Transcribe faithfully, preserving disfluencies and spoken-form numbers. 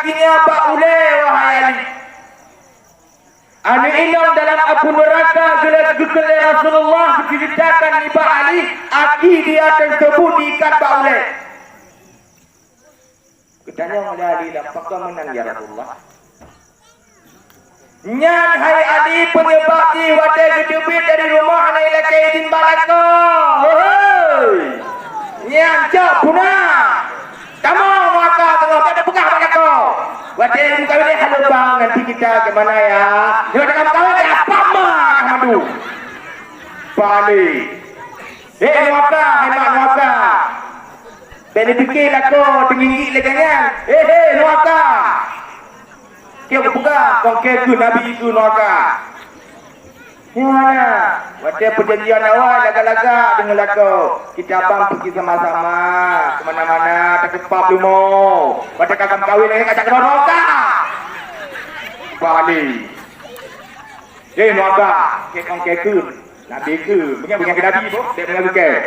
Nyan bak ulée, wahai Ali. Aneuk inong dalam apui neuraka geulheueh geukheun lé Rasulullah geuceuritakan nibak Ali, aki dia tersebut diikat bak ulée. Geutanyong lé Ali, "Lam pakon meunan, ya Rasulullah?" "Nyan, hai Ali, peunyeubab jih watée geuteubiet dari rumoh hana ilakée idin bak lakoe. Hôi! Nyan cok puna! Tamong meuaka teungoh, bèk tapeugah bak lakoe. Watée meukawen lé hana lubang, nanti kita ke mana ya? Nyoe teuka meukawen lé apa ma ka mandum?" Balik. "Hei, nuaka, hai mak nuaka! Bèk neupike lakoe teunginggik lagée nyan. Hei, hei, nuaka!" Keu geupeugah, kong keu keuh Nabi keuh nuaka. Nyan na, watée peujanjian awai lagak-lagak deungon lakoe, kita bang peugi sama-sama, keu mana-mana, takeupab leumo. Watée ka meukawen lagée ka cakeunoe nuaka. Balik. Hei nuaka, keu kong keu keuh, Nabi keuh, meunyo, meunyo keu Nabi boh, bèk meunyo keu kèe.